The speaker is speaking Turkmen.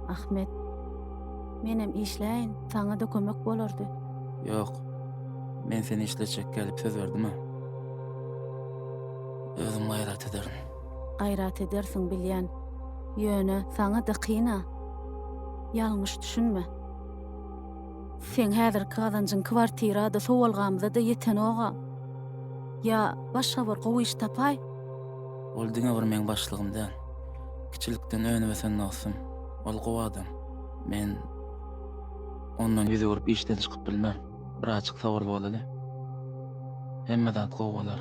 Ahmet, menem işläýin, saňa-da kömek bolardy. Ýok. Men seni işletjek gelip söz berdim-ä. Özüm gaýrat ederin. Gaýrat edersiň bilýän. Ýöne saňa-da kyn-a. Ýalňyş düşünme. Seň häzirki gazanjyň kwartira-da, sowalgamyza-da ýetenog-a. Ýa başga bir gowy iş tapaý. Ol diňe bir meň başlygym däl. Kiçilikden önüp-ösen dostum. Ol gowy adam. Men ondan ýüz öwrüp işden çykyp bilmem. Birazjyk sabyrly bolaly. Hemme zat gowy bolar.